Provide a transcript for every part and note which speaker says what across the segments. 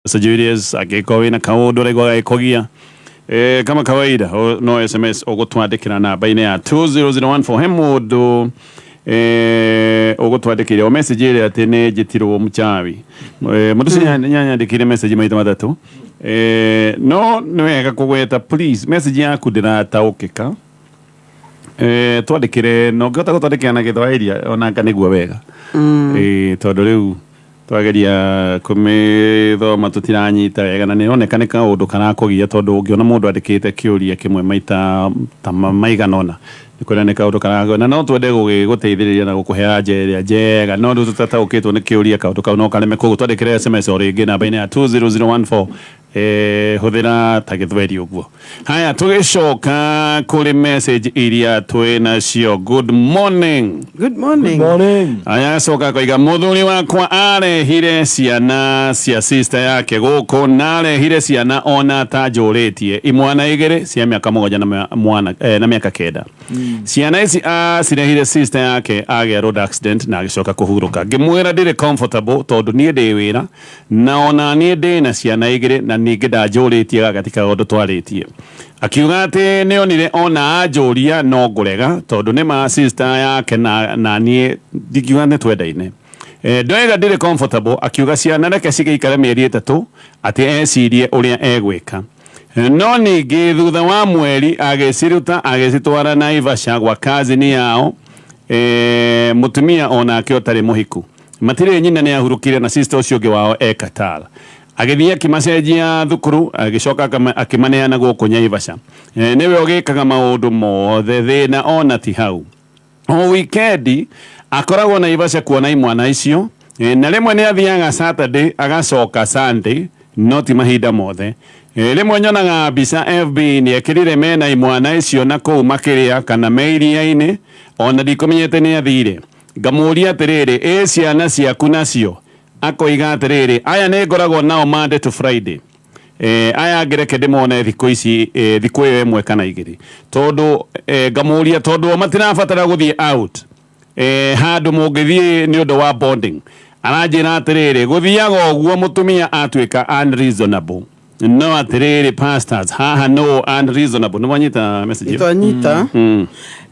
Speaker 1: Sir Julius angĩkorwo wĩna kaũndũ ũraigua gagĩkũgia kama kawaida no SMS ũgũtwandĩkĩra namba-inĩ ya 20014. He mũndũ ũgũtwandĩkĩire o message ĩrĩa atĩ nĩ njĩtirwo mchawi. Mũndũ ũcio nĩanyandĩkĩire message maita matatũ, no nĩ wega kũgweta. Please, message yaku ndĩrataũkĩka. Twandĩkĩre na ũngĩhota gũtwandĩkĩra na Gĩthwaĩri onanga nĩguo wega, tondũ rĩu twageria kũmĩthoma tũtiranyita wega, na nĩroneka nĩ kaũndũ karakũgia, tondũ ũngĩona mũndũ andĩkĩte kĩũria kĩmwe maita ta maigana ũna, nĩ kwĩra nĩ kaũndũ karakũgia, na no twende gũgĩgũteithĩrĩria na gũkũhe anja ĩrĩa njega, no rĩu tũtataũkĩtwo nĩ kĩũria, kaũndũ kau no kareme. Koguo twandĩkĩre SMS o rĩngĩ namba-inĩ ya 20014, hũthĩra ta Gĩthweri ũguo. Haya, tũgĩcoka kũrĩ message iria twĩ nacio. Good morning.
Speaker 2: Good morning.
Speaker 3: Morning.
Speaker 1: Aya acoka akoiga, mũthuri wakwa arehire ciana cia sister yake gũkũ, na arehire ciana ona atanjũrĩtie, imwana 2 cia mĩaka 7 na mwana, na mĩaka 9. Ciana ici acirehire sister yake agĩa road accident na agĩcoka kũhurũka. Ngĩmwĩra ndĩrĩ comfortable tondũ niĩ ndĩ wĩra na ona niĩ ndĩ na ciana 2, na ningĩ ndanjũrĩtie gaka ti kaũndũ twarĩtie. Akiuga atĩ nĩonire ona anjũria no ngũrega, tondũ nĩ ma sister yake na niĩ ndingiuga nĩ twendaine. Ndoiga ndĩrĩ comfortable. Akiuga ciana reke cigĩikare mĩeri 3, atĩ ecirie ũrĩa egwĩka. No ningĩ thutha wa mweri agĩciruta agĩcitwara Naivasha gwa cousin yao, mũtumia onake ũtarĩ mũhiku, matirĩ nyina, nĩ ahurũkire, na sister ũcio ũngĩ wao e Qatar. Agĩthiĩ akĩmacenjia thukuru, agĩcoka akĩmaneana gũkũ Naivasha. Nĩwe ũgĩkaga maũndũ mothe. Thĩna ona ti hau, o wikendi akoragwo Naivasha kuona imwana icio, na rĩmwe nĩ athiaga Saturday agacoka Sunday, no ti mahinda mothe. Rĩmwe nyonaga mbica FB nĩ ekĩrire mena imwana icio na kũu makĩrĩa kana me iria-inĩ, ona ndikũmenyete nĩ athire. Ngamũria atĩrĩrĩ, ĩ ciana ciaku nacio? Akoiga atĩrĩrĩ, aya nĩ ngoragwo nao Monday to Friday, aya angĩ reke ndĩmone thikũ ici, thikũ ĩyo ĩmwe kana igĩrĩ. Tondũ ngamũria, tondũ o matirabatara gũthiĩ out, handũ mũngĩthiĩ nĩ ũndũ wa bonding? Aranjĩra atĩrĩrĩ, gũthiaga ũguo mũtumia atuĩka unreasonable. No atĩrĩrĩ, pastors, haha no unreasonable nĩ wanyita message ĩyo?
Speaker 2: Twanyita.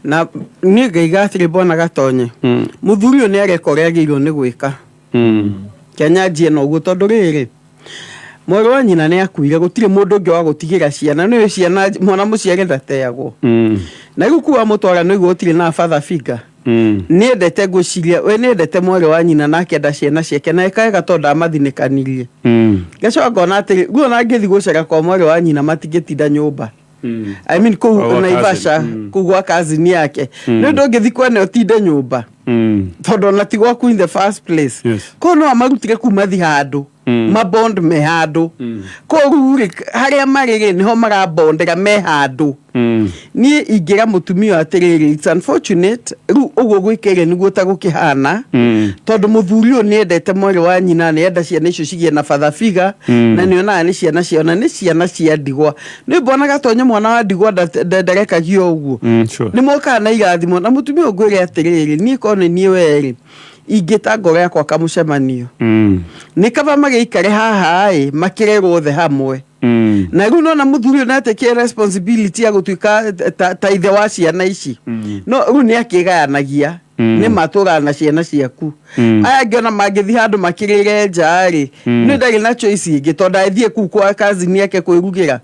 Speaker 2: Na niĩ ngaiga atĩrĩ, bwana Gatonye, mũthuri ũyũ nĩ areka ũrĩa agĩrĩirwo nĩ gwĩka. Kenya njie na ũguo, tondũ rĩrĩ, mwarĩ wa nyina nĩ akuire, gũtirĩ mũndũ ũngĩ wa gũtigĩra ciana. Nĩ ciana mwana mũciare ndateagwo. Na rĩu kuwa mũtwara nĩ ũguo, gũtirĩ na father figure. Nĩendete, ngwĩciria we nĩendete mwarĩ wa nyina na akenda ciana ciake, na eka wega tondũ ndamathinĩkanirie. Ngacoka ngona atĩrĩ, rĩu ona angĩthiĩ gũcera kwa mwarĩ wa nyina matingĩtinda nyũmba, I mean kũu
Speaker 1: Gwa
Speaker 2: Naivasha.
Speaker 1: Cousin.
Speaker 2: Kũu gwa cousin yake, nĩ ũndũ ũngĩthiĩ kwene ũtinde nyũmba, tondũ ona ti gwaku in the first place. Koguo no amarutire kuu mathi handũ mabond me handũ. Koguo rĩ, harĩa marĩ rĩ, nĩho marabondera me handũ. Niĩ ingĩra mũtumia ũyũ atĩrĩrĩ, it's unfortunate rĩu ũguo gwĩkĩire nĩguo ta gũkĩhana, tondũ mũthuri ũyũ nĩendete mwarĩ wa nyina, nĩenda ciana icio cigĩe na father figure, na nĩonaga nĩ ciana ciao na nĩ ciana cia ndigwa. Nĩ mbona Gatonye, mwana wa ndigwa ndarekagio ũguo. Nĩ mokaga na irathimo. Na mũtumia ũyũ ngwĩre atĩrĩrĩ, niĩ korwo nĩ niĩ werĩ, ingĩta ngoro yakwa kamũcemanio. Nĩ kaba magĩikare haha ĩ makĩrerwo othe hamwe. Na rĩu nona mũthuri ũyũ nĩatekire responsibility ya gũtuĩka ta ithe wa ciana ici, no rĩu nĩ akĩgayanagia, nĩ matũraga na ciana ciaku. Aya angĩ ona mangĩthiĩ handũ makĩrĩre nja rĩ, nĩ ndarĩ na choice ĩngĩ tondũ agĩthiĩ kũu kwa cousin yake kwĩrugĩra.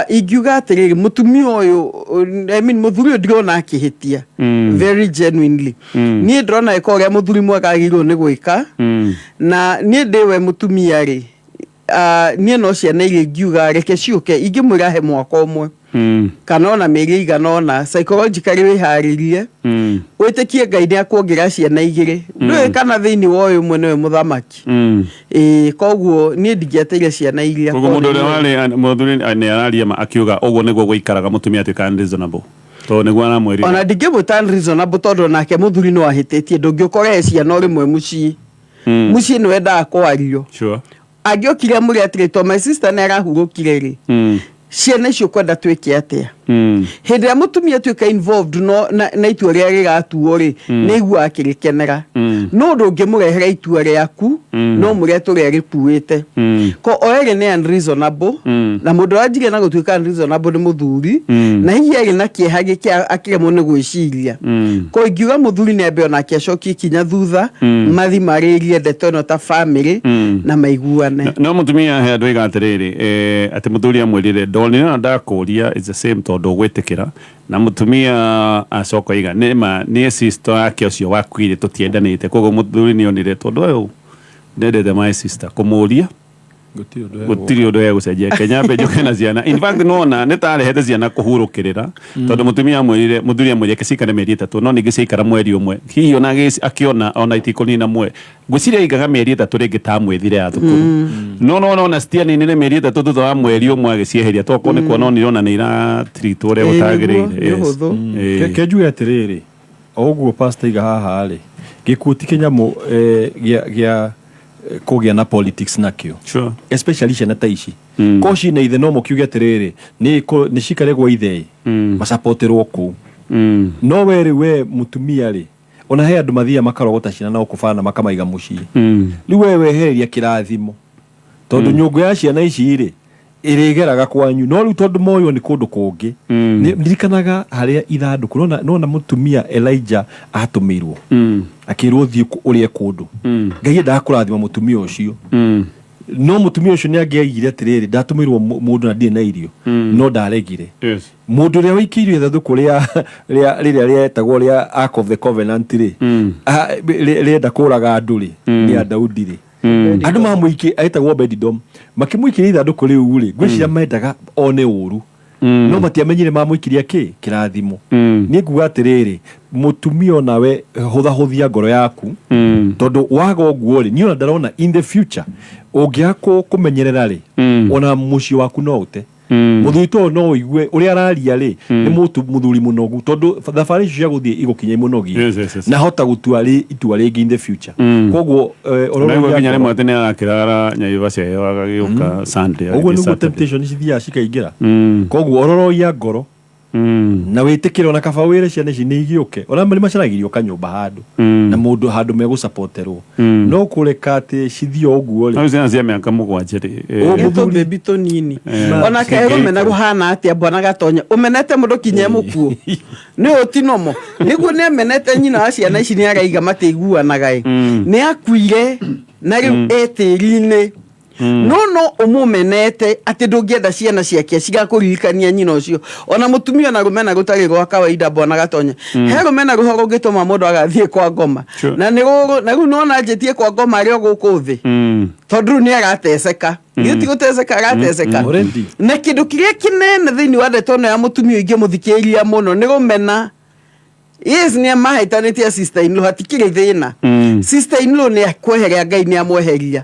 Speaker 2: Ingiuga atĩrĩrĩ, mũtumia ũyũ, I mean, mũthuri ũyũ ndirona akĩhĩtia. Very genuinely, niĩ ndĩrona ĩka ũrĩa mũthuri mwega agĩrĩirwo nĩ gwĩka. Na niĩ ndĩwe mũtumia rĩ, niĩ no ciana iria ingiuga reke ciũke, ingĩmwĩra he mwaka ũmwe kana ona mĩeri ĩigana ũna, psychologically wĩharĩrie, wĩtĩkie Ngai nĩ akuongerera ciana 2. Ndũĩ kana thĩinĩ wa ũyũ ũmwe nĩwe mũthamaki. Ĩĩ, koguo niĩ ndingĩateire ciana iria.
Speaker 1: Koguo mũndũ ũrĩa warĩ mũthuri nĩ araria ma akiuga ũguo nĩguo gũikaraga mũtumia atuĩka unreasonable, tondũ nĩguo aramwĩrire.
Speaker 2: Ona ndingĩmwĩta unreasonable, tondũ onake mũthuri no ahĩtĩtie. Ndũngĩũkorehe ciana o rĩmwe mũciĩ. Mũciĩ nĩ wendaga kwario. Angĩokire amwĩre atĩrĩ, to my sister nĩ arahurũkire rĩ, ciana icio kwenda twĩke atĩa? Hĩndĩ ĩrĩa mũtumia atuĩka involved no, na itua rĩrĩa rĩratuo rĩ, nĩ aiguaga akĩrĩkenera. No ndũngĩmũrehera itua rĩaku no mũrĩa tũrĩa rĩkuĩte. Ko o erĩ nĩ unreasonable, na mũndũ wanjirie na gũtuĩka unreasonable nĩ mũthuri, na hihi arĩ na kĩeha gĩkĩ akĩremwo nĩ gwĩciria. Ko ingiuga mũthuri nĩ ambe onake acokie ikinya thutha, mathi marĩrie ndeto ĩno ta family na maiguane.
Speaker 1: No mũtumia he andũ aiga atĩrĩrĩ, atĩ mũthuri amwĩrire ndonire na ndakũria, it's the same tondũ ũgwĩtĩkĩra. Na mũtumia acoka aiga nĩma niĩ sister yake ũcio wakuire tũtiendanĩte, koguo mũthuri nĩ onire tondũ ũyũ ndendete my sister kũmũria gũtirĩ ũndũ egũcenjia, Kenya mbe njoke na ciana. In fact, nona nĩ tarehete ciana kũhurũkĩrĩra, tondũ mũtumia amwĩrire, mũthuri amwĩrire ke cikare mĩeri 3, no ningĩ ciaikara mweri ũmwe hihi ona akĩona ona itikũnina mwe. Ngwĩciria aigaga mĩeri 3 rĩngĩ ta mwĩthire ya thukuru, no nona citianinire mĩeri 3, thutha wa mweri ũmwe agĩcieheria, tokorwo nĩ kuona onire ona nĩ iratritwo ũrĩa
Speaker 2: Ĩĩ,
Speaker 1: gũtagĩrĩire.
Speaker 2: nĩguo, nĩ ũhũthũ.
Speaker 3: Reke njuge atĩrĩrĩ, o ũguo pastor iga haha rĩ, gĩkuũ ti kĩnyamũ gĩa kũgĩa na politics nakĩo, especially ciana ta ici. Ko cina ithe, no mũkiuge atĩrĩrĩ, nĩ cikare gwa ithe, macapoterwo kũu. No we rĩ, we mũtumia rĩ, ona he andũ mathiaga makarogota ciana na gũkũ na makamaiga mũciĩ. Rĩu we wehereria kĩrathimo, tondũ nyũngũ ya ciana ici rĩ ĩrĩgeraga kwanyu, no rĩu tondũ moywo nĩ kũndũ kũngĩ. Ndirikanaga harĩa ithandũkũ nona mũtumia Elijah atũmĩirwo, akĩrwo thiĩ ũrĩe kũndũ. Ngai endaga kũrathima mũtumia ũcio, no mũtumia ũcio nĩ angĩaigire atĩrĩrĩ, ndatũmĩirwo mũndũ na ndirĩ na irio, no ndaregire. Mũndũ ũrĩa waikĩirio ithandũkũ rĩa rĩa rĩrĩa rĩetagwo rĩa Ark of the Covenant rĩ, rĩenda kũraga andũ rĩ, nĩ a Daudi rĩ, andũ mamũikie etagwo Obedidom, makĩmũikĩria ithandũkũ rĩu rĩ, ngwĩciria mendaga one ũru, no matiamenyire mamũikirie kĩ kĩrathimo. Niĩ nguga atĩrĩrĩ, mũtumia onawe hũthahũthia ngoro yaku, tondũ waga ũguo rĩ, niĩ ona ndarona in the future ũngĩaga kũmenyerera rĩ, ona mũciĩ waku no ũte. Mũthuri to no ũigue ũrĩa araria rĩ, nĩ mũthuri mũnogu, tondũ thabarĩ icio cia gũthiĩ igũkinya imũnogie, na hota gũtua itua rĩngĩ in the future. Koguo
Speaker 1: Naigua nginya rĩmwe atĩ nĩ arakĩrara Naivasha ĩyo agagĩũka Sunday,
Speaker 3: ũguo
Speaker 1: agĩthiĩ
Speaker 3: nĩguo
Speaker 1: Saturday.
Speaker 3: Temptation cithiaga cikaingĩra. Koguo ororoia ngoro na wĩtĩkĩre, ona kaba wĩre ciana ici nĩ igĩũke, ona nĩ macaragĩrio kanyũmba handũ na mũndũ handũ megũcapoterwo, no kũreka atĩ cithiĩ o ũguo rĩ.
Speaker 1: No ciana cia mĩaka 7 rĩ,
Speaker 3: Ũũ
Speaker 2: Nĩ tũbĩbi tũnini. Ona kaĩ rũmena rũhana atĩa, bwana Gatonya, ũmenete mũndũ kinya e mũkuũ nĩ ũtinomo nĩguo nĩ amenete nyina wa ciana ici, nĩ araiga matiiguanaga ĩ, nĩ akuire na rĩu e tĩri-inĩ, no ũmũmenete atĩ ndũngĩenda ciana ciake cigakũririkania nyina ũcio. Ona mũtumia ona rũmena rũtarĩ rwa kawaida, bwana Gatonya, he rũmena rũho rũngĩtũma mũndũ agathiĩ kwa ngoma. Na nĩ rũrũ na rĩu nona anjĩtie kwa ngoma arĩ o gũkũ thĩ, tondũ rĩu nĩ arateceka, githĩ ti gũteceka arateceka?
Speaker 3: Already.
Speaker 2: Na kĩndũ kĩrĩa kĩnene thĩinĩ wa ndeto ĩno ya mũtumia ũyũ ingĩmũthikĩrĩria mũno nĩ rũmena. Yes, nĩ mahĩtanĩtie sister in law, hatikĩrĩ thĩna. Sister in law nĩ akweheria, Ngai nĩ amweheria.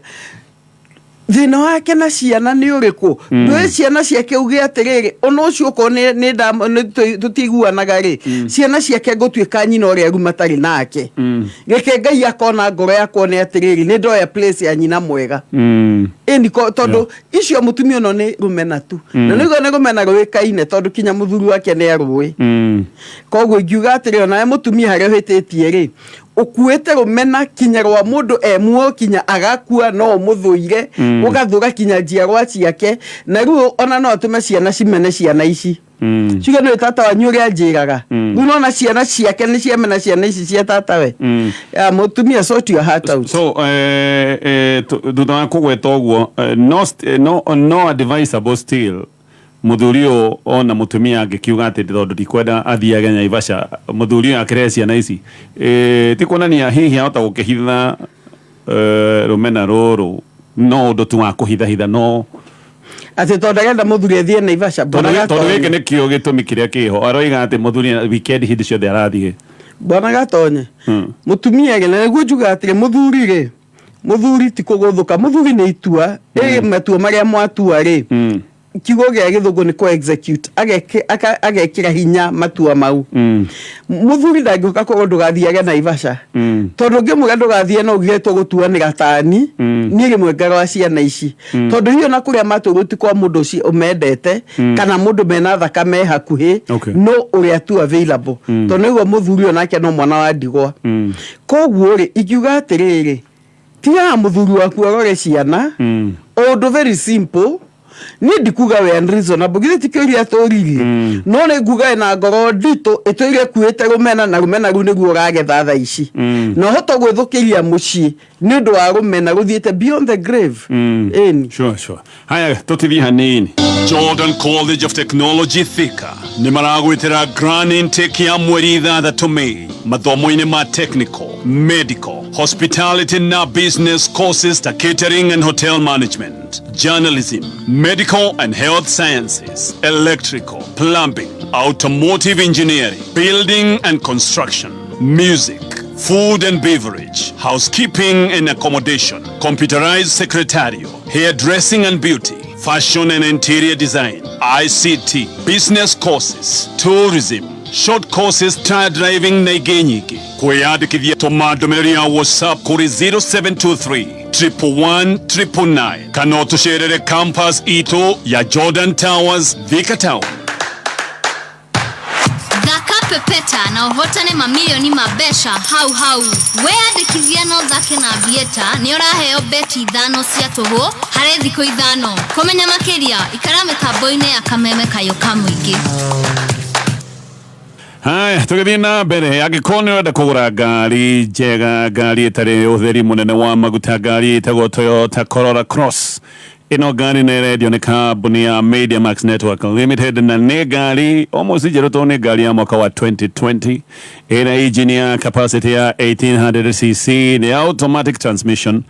Speaker 2: Thĩna wake na ciana nĩ ũrĩkũ? Ndũĩ ciana ciake uge atĩrĩrĩ, ona ũcio okorwo nĩ tũtiguanaga rĩ, ciana ciake ngũtuĩka nyina ũrĩa rĩu matarĩ nake. Reke Ngai akona ngoro yakwa nĩ atĩrĩrĩ, nĩ ndoya place ya nyina mwega. Ĩni tondũ icio mũtumia ũno nĩ rũmena tu, na nĩguo nĩ rũmena rũĩkaine, tondũ kinya mũthuri wake nĩ arũĩ. Koguo ingiuga atĩrĩ, onawe mũtumia harĩa ũhĩtĩtie rĩ, ũkuĩte rũmena kinya rwa mũndũ e muoyo kinya agakua, no ũmũthũire, ũgathũra kinya njiarwa ciake, na rĩu ona no atũme ciana cimene ciana ici, ciuge nĩ tata wanyu ũrĩa anjĩraga. Rĩu nona ciana ciake nĩ ciamena ciana ici cia tatawe. Ya mũtumia, sort your heart out.
Speaker 1: So thutha wa kũgweta ũguo, no advisable still mũthuri ũyũ ona mũtumia angĩkiuga atĩ tondũ ndikwenda athiage Naivasha, mũthuri ũyũ akĩrehe ciana ici, ti kuonania hihi ahota gũkĩhitha rũmena rũrũ, no ũndũ tu wa kũhithahitha no
Speaker 2: Atĩ tondũ arenda mũthuri athiĩ Naivasha,
Speaker 1: tondũ
Speaker 2: bwana
Speaker 1: tondũ gĩkĩ
Speaker 2: Gatonye.
Speaker 1: Nĩkĩo gĩtũmi kĩrĩa kĩho aroiga atĩ mũthuri weekend hĩndĩ ciothe arathiĩ.
Speaker 2: Bwana Gatonye, mũtumia rĩ, na nĩguo njugaga atĩrĩ, mũthuri rĩ, mũthuri ti kũgũthũka, mũthuri nĩ itua ĩ matua marĩa mwatua rĩ. Kiugo gĩa Gĩthũngũ nĩ kũ execute, agekĩra hinya matua mau. Mũthuri ndangĩũka korwo ndũgathiage Naivasha, tondũ ũngĩmwĩra ndũgathiĩ no ugire tũgũtuanĩra tani. Niĩ rĩmwe ngarora ciana ici, tondũ hiyo na kũrĩa matũrũ ti kwa mũndũ ũcio ũmendete kana mũndũ mena thakame hakuhĩ, no ũrĩa tu available, tondũ nĩguo mũthuri onake no mwana wa ndigwa. Koguo rĩ, ingiuga atĩrĩrĩ, tigaga mũthuri waku arore ciana. Ũndũ very simple, niĩ ndikuga we unreasonable, githĩ ti kĩũria tũririe? No nĩ nguga ĩna ngoro nditũ ĩtũire kuĩte rũmena, na rũmena rũu nĩguo ũragetha thaa ici, na ũhota gwĩthũkĩria mũciĩ nĩ ũndũ wa rũmena rũthiĩte beyond the grave. Ĩni.
Speaker 1: Sure. Haya, tũtithie hanini. Jordan College of Technology Thika nĩ maragwĩtĩra grand intake ya mweri 6 May mathomo-inĩ ma technical, medical, hospitality na business courses ta catering and hotel management, journalism, medical and health sciences, electrical, plumbing, automotive engineering, building and construction, music, food and beverage, housekeeping and accommodation, computerized secretarial, hairdressing and beauty, fashion and interior design, ICT, business courses, tourism, short courses, tire driving na ingĩ nyingĩ. Kwĩyandĩkithia, tũma ndũmĩrĩri ya WhatsApp kũrĩ 0723 111 999 kana ũtũcerere campus itũ ya Jordan Towers, Thika Town.
Speaker 4: Thaka Pepeta na ũhotane mamirioni ma mbeca hau hau. Weyandĩkithia no thake na Aviator, nĩ ũraheo beti 5 cia tũhũ harĩ thikũ 5. Kũmenya makĩria, ikara mĩtambo-inĩ ya Kameme Kayũ ka Mũingĩ.
Speaker 1: Haya, tũgĩthiĩ na mbere, angĩkorwo nĩ ũrenda kũgũra ngari njega, ngari ĩtarĩ ũhũthĩri mũnene wa maguta, ngari ĩtagwo Toyota Corolla Cross. Ĩno ngari nĩ ĩrendio nĩ kambuni ya Media Max Network Limited, na nĩ ngari almost njerũ tondũ nĩ ngari ya mwaka wa 2020. Ĩna engine ya capacity ya 1800 cc, nĩ automatic transmission,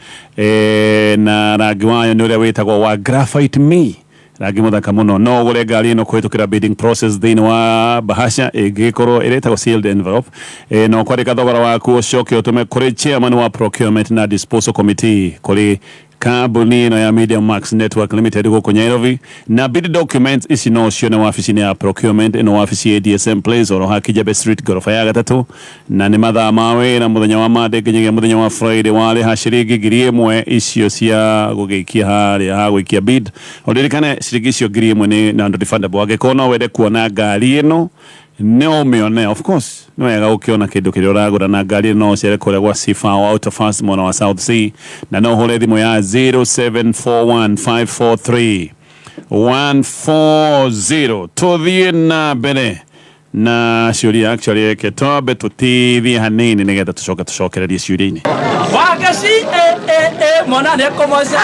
Speaker 1: na rangi wayo nĩ ũrĩa wĩtagwo wa graphite me, rangi mũthaka mũno. No ũgũre ngari ĩno kũhĩtũkĩra bidding process thĩinĩ wa bahasha ĩngĩkorwo ĩrĩtagwo sealed envelope, na ũkwandĩka thogora waku, ũcoke ũtũme kũrĩ chairman wa procurement na disposal committee kũrĩ kambuni ĩno ya Media Max Network Limited gũkũ Nairobi. Na bid documents ici no cione wabici-inĩ ya procurement ĩno, wabici ya DSM Place oro ha Kijabe Street, goroba ya gatatũ, na nĩ mathaa ma wĩra mũthenya wa Monday nginyagia mũthenya wa Friday. Warĩha ciringi 1000 icio cia gũgĩikia harĩa ha gũikia bid, ũririkane ciringi icio 1000 nĩ non refundable. Angĩkorwo no wende kuona ngari ĩno, no ũmĩone. Of course nĩ wega gũkĩona kĩndũ kĩrĩa ũragũra, na ngari ĩno no ũcere kũrĩa gwa Sifa Auto Fast mwena wa South C, na no ũhũre thimũ ya 0741 543 140. Tũthiĩ na mbere na ciũria. Actually, reke twambe tũtithie hanini nĩgetha tũcoke tũcokererie ciũria-inĩ.
Speaker 5: Wageci e e e mwana nĩ kũmoca.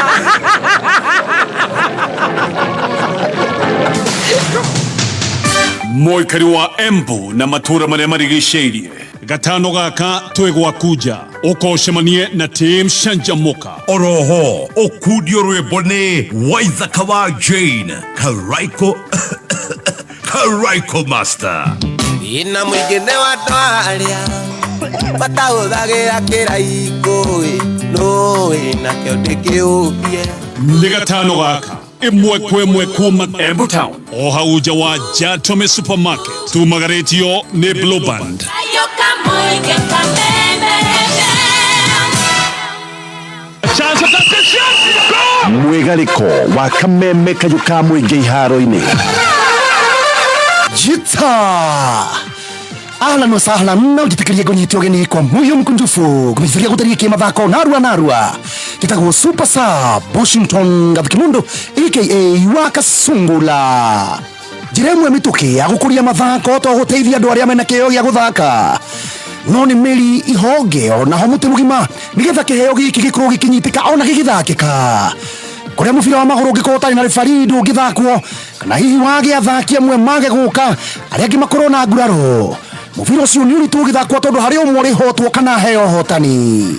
Speaker 1: Mũikari wa Embu na matũũra marĩa marigicĩirie, gatano gaka twĩ gwaku nja, ũkocemanie na team Canjamuka.
Speaker 6: Oroho ũkundio rwĩmbo nĩ Waithaka wa Jane Karaiko, Karaiko Master.
Speaker 7: Ina mũingĩ nĩ wa andũ arĩa matahũthagĩra kĩraikũ nũĩ nakĩo ndĩkĩũkie.
Speaker 1: Nĩ gatano gaka 1 kwa 1 kuma Embu Town o hau nja wa Jatome Supermarket. Tumagarĩtio nĩ Blue Band.
Speaker 4: Kayũ ka Mũingĩ, Kameme FM.
Speaker 8: Mwĩgarĩko wa Kameme Kayũ ka Mũingĩ iharo-inĩ.
Speaker 9: Jita ahlan wa sahlan, na ũnjĩtĩkĩrie ngũnyite ũgeni kwa moyo mkunjufu kũmenyithagia gũtharia kĩmathako narua narua. Gĩtagwo Super Sub Washington Gathikimundu aka wa Kasungula. Njĩra ĩmwe mĩtũkĩ ya gũkũria mathako to gũteithia andũ arĩa mena kĩheo gĩa gũthaka, no nĩ mĩri ihonge onaho mũtĩ mũgima nĩgetha kĩheo gĩkĩ gĩkorwo gĩkĩnyitĩka ona gĩgĩthakĩka. Kũrĩa mũbira wa magũrũ ũngĩkorwo ũtarĩ na refari ndũngĩthakwo, kana hihi wage athaki amwe mage gũka, arĩa angĩ makorwo na nguraro, mũbira ũcio nĩ ũritũ ũgĩthakwo tondũ harĩ ũmwe ũrĩhotwo kana heo hotani.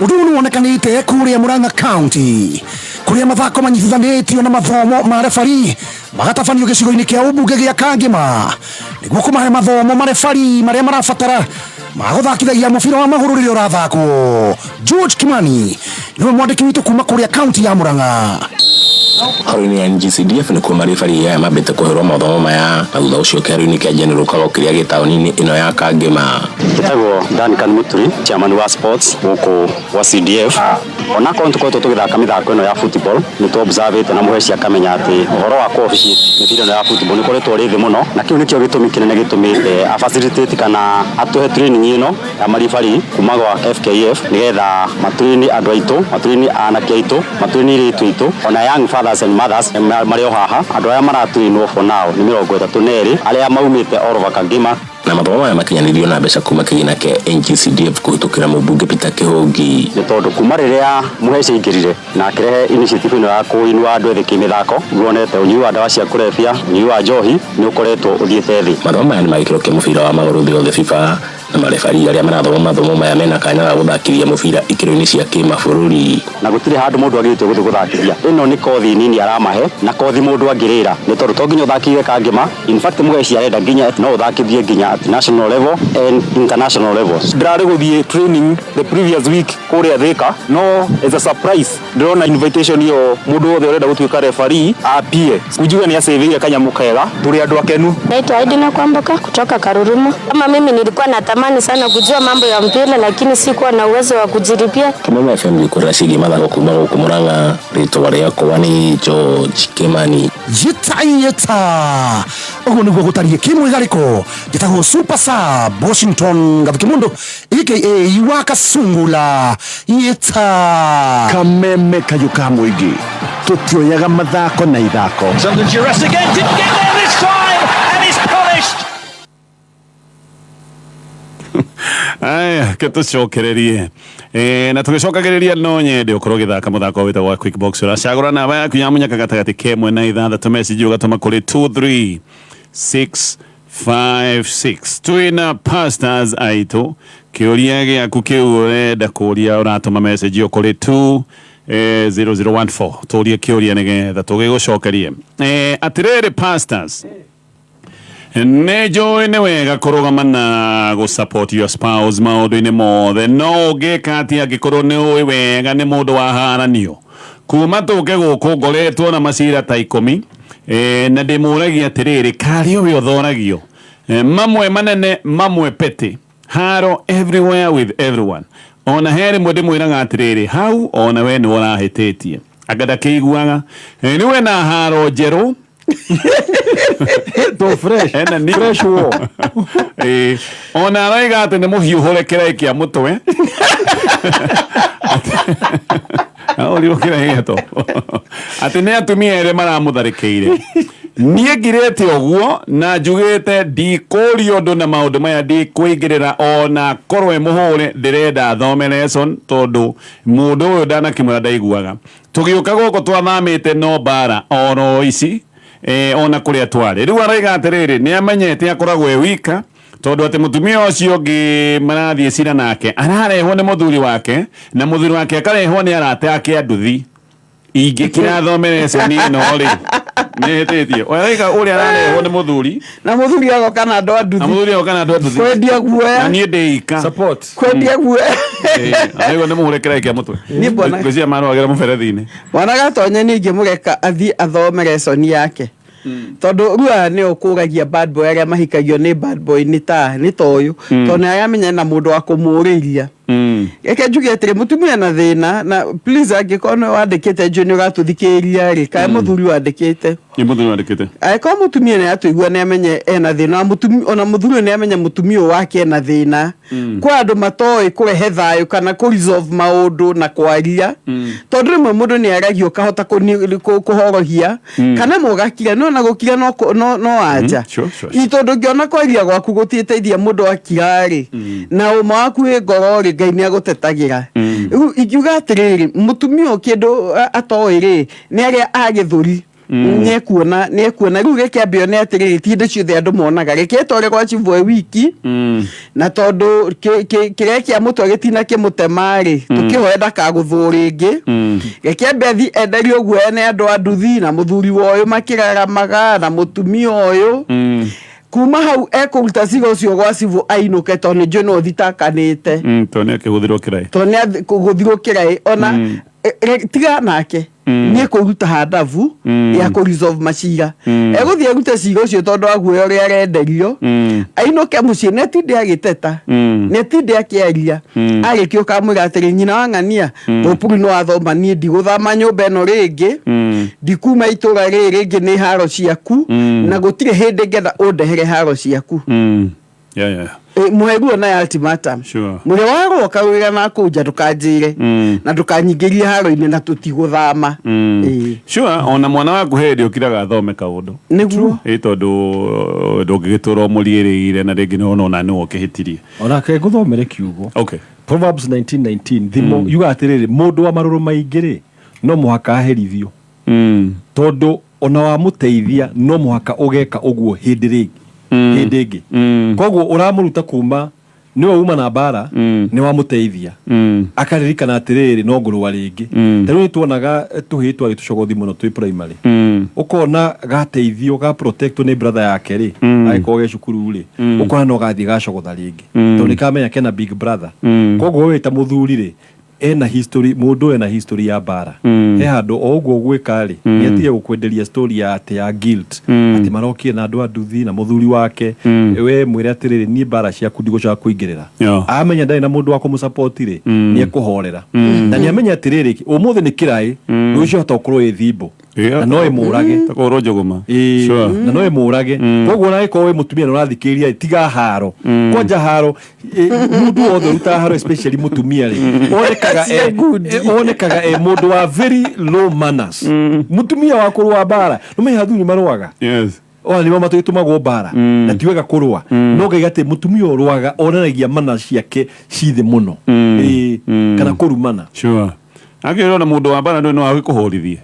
Speaker 9: Ũndũ ũyũ nĩ wonekanĩte kũrĩa Murang'a County, kũrĩa mathako manyitithanĩtio na mathomo ma refari magatabanio gĩcigo-inĩ kĩa ũmbunge gĩa Kangĩma nĩguo kũmahe mathomo marebari marĩa marabatara magũthakithagia mũbira wa magũrũ rĩrĩa ũrathakwo. George Kimani nĩwe mwandĩki witũ kuma kũrĩa kaunti ya Murang'a.
Speaker 10: Horo-inĩ ya NGCDF nĩkuo maribari aya mambĩte kũherwo mathomo maya na thutha ũcio kĩharo-inĩ kĩa General Kago kĩrĩa gĩ taũni-inĩ ĩno ya Kangema.
Speaker 11: Njĩtagwo Duncan Muturi, chairman wa sports gũkũ gwa CDF. Onakorwo nĩ tũkoretwo tũgĩthaka mĩthako ĩno ya football, nĩ tũ observe na mũheci akamenya atĩ ũhoro wa kũ officiate mĩbira ĩno ya football nĩ ũkoretwo ũrĩ thĩ mũno, na kĩu nĩkĩo gĩtũmi kĩnene gĩtũmĩte a facilitate kana atũhe training ĩno ya maribari kuma gwa FKF nĩgetha matrain andũ aitũ, matrain anake aitũ, matrain airĩtu aitũ, ona young fathers and mothers marĩ o haha. Andũ arĩa maratrainwo for now nĩ 32 arĩa maumĩte all over Kangema.
Speaker 10: Na mathomo maya makinyanĩirio na mbeca kuma kĩgĩna kĩa NGCDF kũhĩtũkĩra mũmbunge Peter Kĩhũngi.
Speaker 11: Nĩ tondũ kuma rĩrĩa Mũheci aingĩrire na akĩrehe initiative ĩno ya kũinua andũ ethĩ kĩmĩthako, nĩwonete ũnyui wa ndawa cia kũrebia, ũnyui wa njohi nĩ ũkoretwo ũthiĩte thĩ.
Speaker 10: Mathomo maya nĩ ma gĩkĩro kĩa mũbira wa magũrũ thĩ yothe FIFA, na marebari arĩa marathoma mathomo maya mena kanya ga gũthakithia mũbira ikĩro-inĩ cia kĩmabũrũri.
Speaker 11: Na gũtirĩ handũ mũndũ agĩrĩtwo gũthiĩ gũthakithia. Ĩno nĩ kothi nini aramahe, na kothi mũndũ angĩrĩra, nĩ tondũ to nginya ũthakithie Kangema. In fact Mũheci arenda nginya no ũthakithie nginya at national level and international levels.
Speaker 12: Ndĩrarĩ gũthiĩ training the previous week kũrĩa Thika, no as a surprise ndĩrona invitation ĩyo mũndũ wothe ũrenda gũtuĩka referee appear. Kunjiuga nĩ acĩvĩire kanyamũ kega, tũrĩ andũ akenu.
Speaker 13: Naitwa Edina Kwamboka kutoka Karurumo. Kama mimi nilikuwa natamani sana kujua mambo ya mpira lakini sikuwa na uwezo wa kujilipia.
Speaker 10: Kameme FM gĩkũrĩra ciĩgiĩ mathako kuma gũkũ Murang'a, rĩtwa rĩakwa nĩ George Kimani.
Speaker 9: Yeta yeta ũguo nĩguo gũtariĩ kĩmwĩgarĩko. Njĩtagwo Super Sub Washington Gathukimundu aka wa Kasungula. Yeta
Speaker 8: Kameme kayũ ka mũingĩ, tũtioyaga mathako na ithako.
Speaker 5: It's under duress again, didn't get there this time and is punished.
Speaker 1: Aya, ke tũcokererie. Na tũgĩcokagĩrĩria no nyende ũkorwo ũgĩthaka mũthako wĩtagwo wa Quick Box. Ũracagũra namba yaku ya mũnyaka gatagatĩ ka ĩmwe na ithathatũ, message ũgatũma kũrĩ 23656. Twĩna pastors aitũ, kĩũria gĩaku kĩu ũrenda kũria ũratũma message ĩyo kũrĩ 2 0014, tũrie kĩũria nĩgetha tũgĩgũcokerie. Atĩrĩrĩ pastors, nĩ njũĩ nĩ wega kũrũgama na gũ support your spouse maũndũ-inĩ mothe, no ũngĩka atĩa angĩkorwo nĩ ũĩ wega nĩ mũndũ waharanio? Kuma tũke gũkũ ngoretwo na macira ta 10, na ndĩmũragia atĩrĩrĩ, karĩ ũyũ ũthoragio, mamwe manene mamwe petty, haro everywhere with everyone. Ona he rĩmwe ndĩmwĩraga atĩrĩrĩ, hau ona we nĩ ũrahĩtĩtie, anga ndakĩiguaga. Rĩu ena haro njerũ.
Speaker 3: To fresh.
Speaker 1: Ena ni
Speaker 3: fresh war.
Speaker 1: Ona araiga atĩ nĩ mũhiũhũre kĩraĩ kĩa mũtwe. Aũrirwo kĩraĩ gĩatũ. Atĩ nĩ atumia erĩ maramũtharĩkĩire. Niĩ ngirĩte ũguo na njugĩte ndikũrio ũndũ na maũndũ maya ndikũingĩrĩra, ona korwo ĩ mũhũre ndĩrenda thome lesson, tondũ mũndũ ũyũ ndanakĩmwĩra ndaiguaga. Tũgĩũka gũkũ twathamĩte no mbara oro ici, ona kũrĩa twarĩ. Rĩu araiga atĩrĩrĩ, nĩ amenyete akoragwo e wika, tondũ atĩ mũtumia ũcio ũngĩ marathiĩ cira nake ararehwo nĩ mũthuri wake, na mũthuri wake akarehwo nĩ arata ake a nduthi. Ingĩkira thome lesson ĩno rĩ, nĩhĩtĩtie. Oya raiga ũrĩa ararehwo nĩ mũthuri.
Speaker 2: Na mũthuri agoka na andũ a nduthi.
Speaker 1: Na mũthuri agoka na andũ a nduthi.
Speaker 2: Kwendia guoya.
Speaker 1: Na niĩ ndĩ ika.
Speaker 3: Support.
Speaker 2: Kwendia guoya.
Speaker 1: Araiga nĩ mũhũre kĩraĩ kĩa mũtwe.
Speaker 2: Niĩ mbona
Speaker 1: Ngwĩciria marũagĩra mũberethi-inĩ.
Speaker 2: Mwana Gatonye niĩ ingĩmũreka athiĩ athome lesson yake. Tondũ rĩu aya nĩo ũkũragia bad boy arĩa mahikagio nĩ bad boy nĩ ta nĩ ta ũyũ. Tondũ nĩ aramenya na mũndũ wa kũmũrĩria. Reke njuge atĩrĩ, mũtumia na thĩna, na please angĩkorwo nĩwe wandĩkĩte njũĩ nĩ ũratũthikĩrĩria rĩ, kana mũthuri wandĩkĩte.
Speaker 1: Nĩ mũthuri wandĩkĩte.
Speaker 2: Angĩkorwo mũtumia nĩ aratũigua nĩ amenye ena thĩna, ona mũthuri ũyũ nĩ amenye mũtumia ũyũ wake ena thĩna. Kwa andũ matoĩ kũrehe thayũ kana kũ resolve maũndũ na kwaria. Tondũ rĩmwe mũndũ nĩ aragia ũkahota kũhorohia, kana mũgakira, no na gũkira no anja.
Speaker 1: Sure.
Speaker 2: I tondũ ũngĩona kwaria gwaku gũtiĩteithia mũndũ akira rĩ, na ũma waku wĩ ngoro rĩ, Ngai nĩ agũtetagĩra. Rĩu ingiuga atĩrĩrĩ, mũtumia ũyũ kĩndũ atoĩ rĩ, nĩ arĩa a gĩthũri. Nĩekuona, nĩekuona. Rĩu reke ambe one atĩrĩrĩ, ti hĩndĩ ciothe andũ monaga. Reke etware gwa cibũ e wiki, na tondũ kĩrĩa kĩa mũtwe gĩtina kĩmũtema rĩ, tũkĩhoe ndakagũthwo rĩngĩ. Reke ambe athiĩ enderio guoya nĩ andũ a nduthi, na mũthuri wa ũyũ makĩraramaga, na mũtumia ũyũ. Kuma hau ekũruta ciga ũcio gwa cibũ ainũke, tondũ nĩ njũĩ no ũthitakanĩte.
Speaker 1: Tondũ nĩ akĩgũthirwo kĩraĩ.
Speaker 2: Tondũ nĩ kũgũthirwo kĩraĩ. Ona, tiga nake. Nĩ ekũruta handabu ya kũ resolve macira. Egũthiĩ arute cira ũcio tondũ aguoya ũrĩa arenderio, ainũke mũciĩ nĩ atinde agĩteta, nĩ atinde akĩaria. Arĩkia ũkamwĩra atĩrĩ, nyina wa ng'ania, ngũpuru nĩ wathoma, niĩ ndigũthama nyũmba ĩno rĩngĩ, ndikuma itũra rĩrĩ rĩngĩ, nĩ haro ciaku, na gũtirĩ hĩndĩ ngenda ũndehere haro ciaku. Mũhe ruo na ultimatum. Mũrĩa warũa kawĩra na kũu nja, ndũkanjĩre na ndũkanyingĩrie haro-inĩ na tũtigũthama. Ĩĩ.
Speaker 1: Sure, ona mwana waku hĩndĩ ũkiraga athome kaũndũ.
Speaker 2: Nĩguo.
Speaker 1: Ĩ tondũ ndũngĩgĩtũra ũmũriĩrĩire na rĩngĩ nĩ ona nĩwe ũkĩhĩtirie.
Speaker 3: Onake ngũthomere kiugo.
Speaker 1: Okay.
Speaker 3: Proverbs 19:19, thimo, yuga atĩrĩrĩ, mũndũ wa marũrũ maingĩ rĩ, no mũhaka aherithio, tondũ ona wamũteithia no mũhaka ũgeka ũguo hĩndĩ rĩngĩ, hĩndĩ ĩngĩ. Koguo ũramũruta kuma nĩwe uma na mbara, nĩ wamũteithia, akaririkana atĩrĩrĩ, no ngũrũa rĩngĩ. Ta rĩu nĩ tuonaga tũhĩĩ twarĩ tũcogothi mũno twĩ primary, ũkona gateithio ga protectwo nĩ brother yake rĩ, agĩkorwo ge cukuru rĩ, ũkona no gathiĩ gacogotha rĩngĩ, tondũ nĩ kamenya kena big brother. Koguo we ta mũthuri rĩ, ena history, mũndũ ena history ya mbara, he handũ o ũguo gwĩka rĩ, nĩ atige gũkwenderia story ya atĩ ya guilt, atĩ marokire na andũ a nduthi na mũthuri wake. We mwĩre atĩrĩrĩ, niĩ mbara ciaku ndigũcoka kũingĩrĩra. Amenya ndarĩ na mũndũ wa kũmũsupport rĩ, nĩ ekũhorera, na nĩ amenya atĩrĩrĩ, ũmũthĩ nĩ kĩraĩ, rũciũ hota gũkorwo ĩ thimbo na no ĩmũrage.
Speaker 1: Takũrwo njũgũma.
Speaker 3: Ĩĩ, na no ĩmũrage. Koguo ona angĩkorwo wĩ mũtumia na ũrathikĩrĩria, tiga haro kwanja haro. Mũndũ wothe ũrutaga haro, especially mũtumia rĩ, onekaga e mũndũ wa very low manners, mũtumia wa kũrũa mbara. Nĩmenya athuri marũaga, ona nĩmo matũgĩtũmagwo mbara, na ti wega kũrũa, no ngaiga atĩ mũtumia ũrũaga onanagia mana ciake ci thĩ mũno. Ĩĩ, kana kũrumana.
Speaker 1: Sure. Akĩrwo na mũndũ wa mbara no agĩkũhũrithie.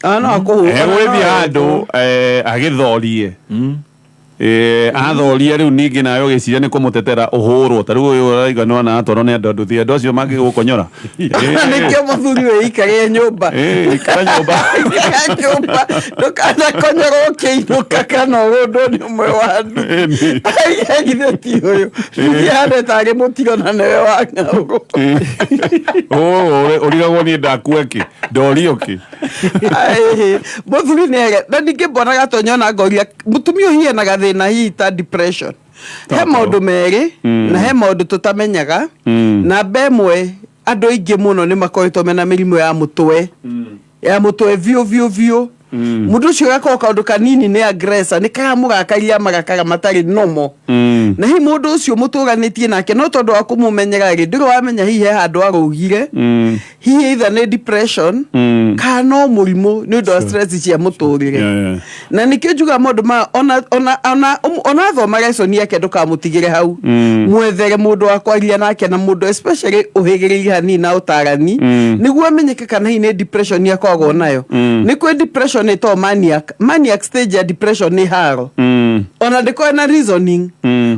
Speaker 2: Ah, no akũhũra.
Speaker 1: Egũgĩthiĩ handũ agĩthorie. Athoria rĩu ningĩ nawe ũgĩciria nĩ kũmũtetera ũhũrwo, ta rĩu ũyũ ũraiga nĩ ona atwarwo nĩ andũ a nduthi, andũ acio mangĩgũkonyora.
Speaker 2: Nĩkĩo mũthuri wĩikarĩre nyũmba.
Speaker 1: Ikara nyũmba.
Speaker 2: Ikara nyũmba, ndũkanakonyorwo ũkĩinũka kana ũrũndwo nĩ ũmwe wa nduthi. Githĩ ti ũyũ ihane tarĩ mũtigo na nĩwe wa ng'aũrũ.
Speaker 1: Ũrigagwo niĩ ndakua kĩ, ndorio kĩ.
Speaker 2: Ai, mũthuri nĩ ege na ningĩ mbonaga tonyona ngoria mũtumia ũyũ hihi ena gathĩna, hihi ta depression. He maũndũ merĩ na he maũndũ tũtamenyaga. Namba ĩmwe, andũ aingĩ mũno nĩ makoretwo mena mĩrimũ ya mũtwe, ya mũtwe biũ biũ biũ. Mũndũ ũcio gakorwo kaũndũ kanini nĩ aggressor, nĩ karamũrakaria marakara matarĩ nomo, na hihi mũndũ ũcio mũtũranĩtie nake no tondũ wa kũmũmenyera rĩ, ndũrĩ wamenya hihi he handũ arũgire, hihi either nĩ depression kana no mũrimũ nĩ ũndũ wa stress cia mũtũrĩre. Na nĩkĩo njugaga maũndũ ma ona athoma lesson yake, ndũkamũtigĩre hau. Mwethere mũndũ wa kwaria nake, na mũndũ especially ũhĩgĩrĩire hanini na ũtarani, nĩguo amenyeke kana hihi nĩ depression akoragwo nayo. Nĩ kwĩ depression ĩtagwo maniac stage ya depression, nĩ haro, ona ndĩkorwo na reasoning.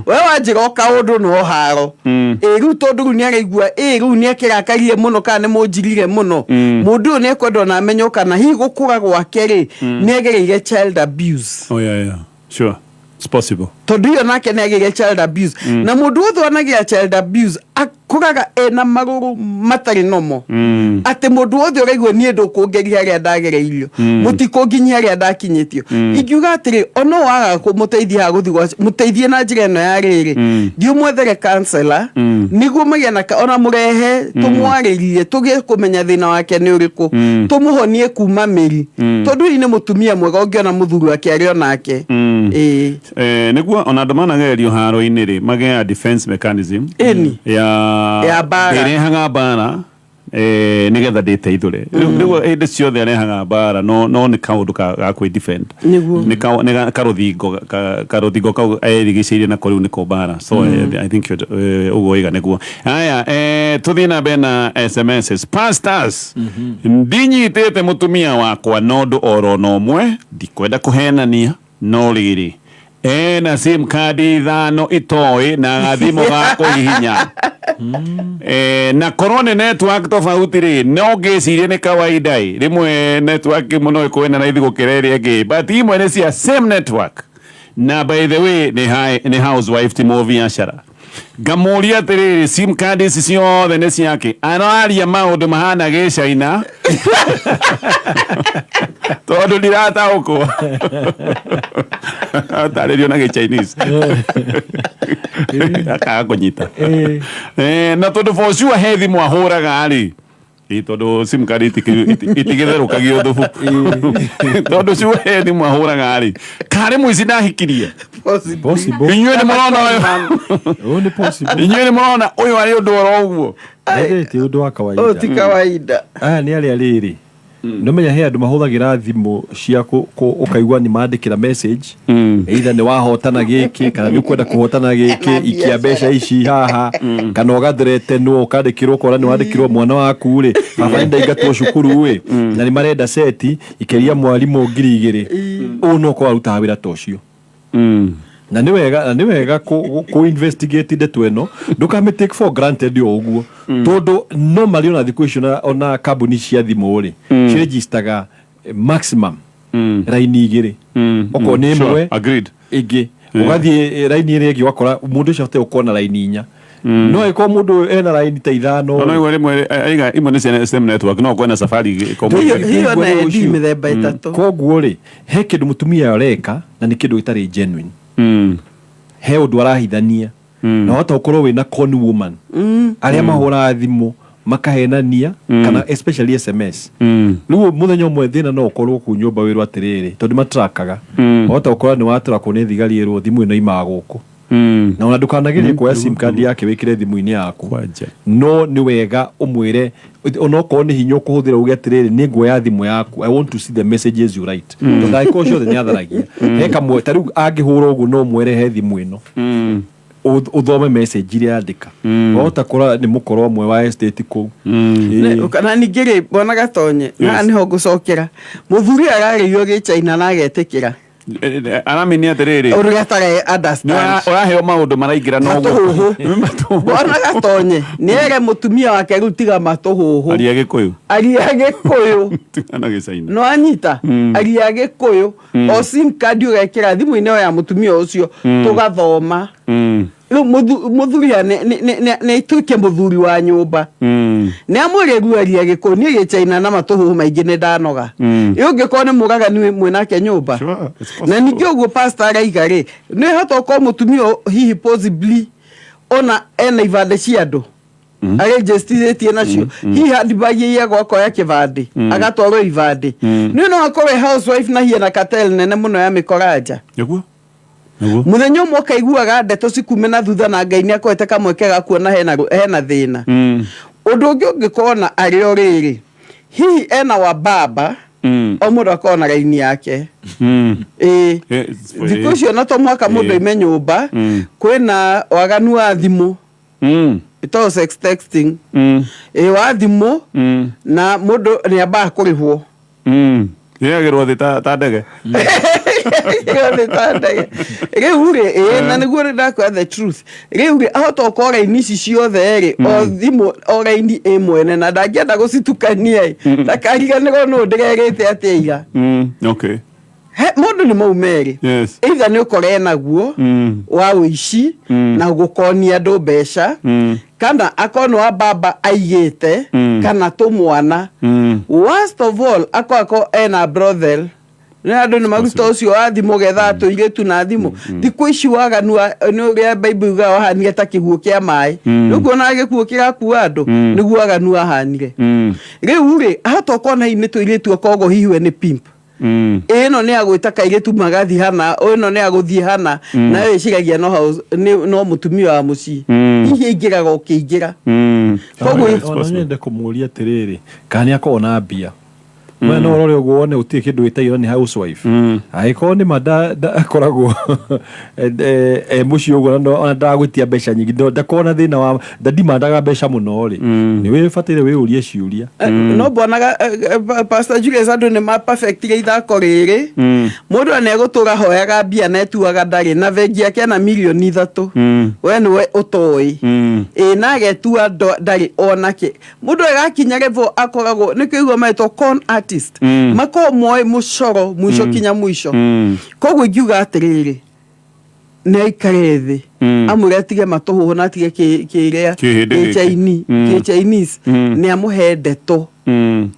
Speaker 2: We wanjĩra o kaũndũ no haro. Ĩ rĩu tondũ rĩu nĩ araigua, ĩ rĩu nĩ akĩrakarire mũno kana nĩ mũnjirire mũno, mũndũ ũyũ nĩ ekwenda ona amenye kana hihi gũkũra gwake rĩ, nĩ agereire child abuse.
Speaker 1: Oh, yeah. Sure. It's possible.
Speaker 2: Tondũ iyo nake nĩ agĩire child abuse, na mũndũ wothe wanagĩa child abuse akũraga ena marũrũ matarĩ nomo, atĩ mũndũ wothe ũraigua niĩ ndũkũngeria harĩa ndagereirio, mũtikũnginyia harĩa ndakinyĩtio. Ingiuga atĩrĩ, ona waga kũmũteithia haha gũthiĩ mũteithie na njĩra ĩno ya rĩrĩ, thiĩ ũmwethere counselor, nĩguo magĩe na ona mũrehe tũmwarĩrie, tũgĩe kũmenya thĩna wake nĩ ũrĩkũ, tũmũhonie kuma mĩri, tondũ hihi nĩ mũtumia mwega ũngĩona mũthuri wake arĩ onake. Ĩĩ.
Speaker 1: Nĩguo ona andũ managererio haro-inĩ rĩ, magĩa defense mechanism
Speaker 2: Ĩni.
Speaker 1: ya
Speaker 2: Ya mbara.
Speaker 1: Ndĩrehaga mbara nĩgetha ndĩteithũre. Rĩu hĩndĩ ciothe arehaga mbara, no nĩ kaũndũ ga kwĩ defend. Nĩ karũthingo karũthingo kau erigicĩirie nako rĩu nĩko mbara. So I think ũguo waiga nĩguo. Haya, tũthiĩ na mbere na SMSs. Pastors, ndinyitĩte mũtumia wakwa na ũndũ oro na ũmwe, ndikwenda kũhenania, no rĩrĩ, ena sim card ithano itoĩ na gathimũ ga kũhihinya. Na korwo nĩ network tofauti rĩ, no ngĩcirie nĩ kawaida ĩ, rĩmwe network ĩmwe no ĩkorwo ĩna raithi gũkĩra ĩrĩa ĩngĩ, but imwe nĩ cia same network. Na by the way, nĩ housewife, ti mũbiacara. Ngamũria atĩrĩrĩ, sim card ici ciothe nĩ ciake? Araria maũndũ mahana gĩcaina tondũ ndirataũkwo, atarĩrio na gĩchinese akaga kũnyita. Na tondũ for sure he thimũ ahũraga rĩ, ĩ tondũ sim card itigĩtherũkagio thubu, tondũ sure he thimũ ahũraga rĩ, karĩ mũici ndahikirie.
Speaker 3: Possible.
Speaker 1: Inyuĩ nĩ mũrona ũyũ?
Speaker 3: Ũyũ nĩ possible.
Speaker 1: Inyuĩ nĩ mũrona ũyũ arĩ ũndũ oro ũguo?
Speaker 3: Ĩĩ, ti ũndũ wa kawaida.
Speaker 2: Ũyũ ti kawaida.
Speaker 3: Aya nĩ arĩa rĩrĩ, nĩmenya he andũ mahũthagĩra thimũ cia ũkaigua nĩ mandĩkĩra message, either nĩ wahotana gĩkĩ kana nĩ ũkwenda kũhotana gĩkĩ, ikia mbeca ici haha, kana ũgathretenwo, ũkandĩkĩrwo, ũkona nĩ wandĩkĩrwo mwana waku rĩ, baba nĩ ndaingatwo cukuru ĩ, na nĩ marenda seti ikĩria mwarimũ 2000. Ũũ no korwo arutaga wĩra ta ũcio. Na nĩ wega kũ investigate ndeto ĩno, ndũkamĩ take for granted o ũguo, tondũ no marĩ ona thikũ icio ona kambuni cia thimũ rĩ, ciregistaga maximum raini igĩrĩ, okorwo nĩ ĩmwe.
Speaker 1: Agreed.
Speaker 3: Ĩngĩ ũgathiĩ raini ĩrĩa ĩngĩ, ũgakora mũndũ ũcio abataire gũkorwo na raini inya, no ĩkorwo mũndũ ũyũ ena raini ta ithano.
Speaker 1: Ona igwe rĩmwe aiga imwe nĩ cia same network, no kwena safari.
Speaker 2: Hiyo na endi mĩthemba ĩtatũ.
Speaker 3: Koguo rĩ, he kĩndũ mũtumia areka na nĩ kĩndũ gĩtarĩ genuine, he ũndũ arahithania, na wahota gũkorwo wĩna con woman, arĩa mahũraga thimũ makahenania, kana especially SMS. Rĩu mũthenya ũmwe thĩna no ũkorwo kũu nyũmba, wĩrwo atĩrĩrĩ, tondũ matrakaga, wahota gũkorwo nĩ watrakwo nĩ thigari, ĩrwo thimũ ĩno imaga gũkũ, na ona ndũkanagerie kuoya sim card yake wĩkĩre thimũ-inĩ yaku. No nĩ wega ũmwĩre, onokorwo nĩ hinya ũkũhũthĩra, uge atĩrĩrĩ, nĩ nguoya thimũ yaku, I want to see the messages you write, tondũ angĩkorwo ciothe nĩ atharagia, he kamwe ta rĩu angĩhũra ũguo, no mwere he thimũ ĩno, ũthome message iria yandĩka. Wahota kũra nĩ mũkoro ũmwe wa estate kũu. Ĩĩ.
Speaker 2: Na ningĩ rĩ, bwana Gatonye, haha nĩho ngũcokera, mũthuri ararĩrio gĩchaina na agetĩkĩra.
Speaker 1: Aramini atĩrĩrĩ,
Speaker 2: ũrĩa atarĩ understand.
Speaker 1: Ũraheo maũndũ maraingĩra no
Speaker 2: Matũhũhũ. Bwana Gatonye nĩ ere mũtumia wake rĩu, tiga matũhũhũ.
Speaker 1: Aria Gĩkũyũ.
Speaker 2: Aria Gĩkũyũ.
Speaker 1: Tigana gĩcaina.
Speaker 2: No anyita, aria Gĩkũyũ, o sim card ũgekĩra thimũ-inĩ ĩyo ya mũtumia ũcio, tũgathoma. Rĩu mũthuri nĩ ituĩke mũthuri wa nyũmba, nĩ amwĩre rĩu aria Gĩkũyũ, niĩ gĩchaina na matũhũhũ maingĩ nĩ ndanoga. Ĩ ũngĩkorwo nĩ mũragani mwĩnake nyũmba? Na ningĩ ũguo pastor araiga rĩ, nĩ hota ũkorwo mũtumia ũyũ hihi possibly ona ena ibandĩ cia andũ arĩnjĩstithĩtie nacio, hihi handbag iyagwo akoya kĩbandĩ, agatwarwo ibandĩ. Nĩ no akorwo e housewife na hihi ena cartel nene mũno ya mĩkoranja.
Speaker 1: Nĩguo. Nĩguo.
Speaker 2: Mũthenya ũmwe ũkaiguaga ndeto cikume na thutha, na Ngai nĩ akoete kamweke ga kuona hena thĩna. Ũndũ ũngĩ ũngĩkorwo na arĩ o rĩrĩ, hihi ena wa baba, o mũndũ akorwo na raini yake. Ĩĩ, thikũ icio na to mũhaka mũndũ aime nyũmba. Kwĩna waganu wa thimũ, ĩtagwo sex texting, ĩ wa thimũ, na mũndũ nĩ ambaga kũrĩhwo.
Speaker 1: Ĩyagĩrwo thĩ ta ndege.
Speaker 2: Nĩ ta ndege rĩu rĩ, ĩĩ, na nĩguo rĩ ndakwĩra the truth. Rĩu rĩ, ahota ũkorwo raini ici ciothe rĩ, o thimũ o raini ĩ mwene, na ndangĩenda gũcitukania ĩ, ndakariganĩrwo nũ ndĩrerĩte atĩa ira. He mũndũ nĩ mau merĩ, either nĩ ũkore naguo wa ũici na gũkonia andũ mbeca, kana akorwo nĩ wa baba aigĩte, kana tũmwana. Worst of all, akorwo ena brothel, nĩ andũ nĩ maruta ũcio wa thimũ getha tũirĩtu na thimũ. Thikũ ici waganu nĩ ũrĩa Bible yugaga wahanire ta kĩguũ kĩa maĩ. Rĩu kuona gĩkuũ kĩrakua andũ, nĩguo waganu wahanire. Rĩu rĩ, ahota ũkona hihi nĩ tũirĩtu, akoragwo hihi we nĩ pimp. Ĩno nĩ agwĩta kairĩtu magathiĩ hana, ĩno nĩ agũthiĩ hana, nayo ĩciragia no house, no mũtumia wa mũciĩ. Hihi aingĩraga ũkĩingĩra. Koguo
Speaker 3: Ona nyende kũmũria atĩrĩrĩ, kana nĩ akoragwo na mbia? We no ũrore ũguo wone gũtirĩ kĩndũ wĩtagio nĩ housewife. Angĩkorwo nĩ ma akoragwo e mũciĩ ũguo, na ona ndagwĩtia mbeca nyingĩ, ndakoragwo na thĩna wa ndandimandaga mbeca mũno rĩ, nĩ wĩbataire wĩyũrie ciũria.
Speaker 2: No mbonaga Pastor Julius, andũ nĩ ma perfectire ithako rĩrĩ. Mũndũ nĩ egũtũra hoyaga mbia na etuaga ndarĩ na bengi yake ena mirioni 3, we nĩwe ũtoĩ. Ĩ na agetua ndarĩ onake. Mũndũ agakinya level akoragwo nĩkĩo igua metwo con artist, makoragwo moĩ mũcoro mũico kinya mũico. Koguo ingiuga atĩrĩrĩ, Nĩ aikare thĩ, amwĩre atige matũhũhũ na atige kĩrĩa
Speaker 1: Kĩhĩndĩ gĩkĩ.
Speaker 2: Kĩ Chinese. Nĩ amũhe ndeto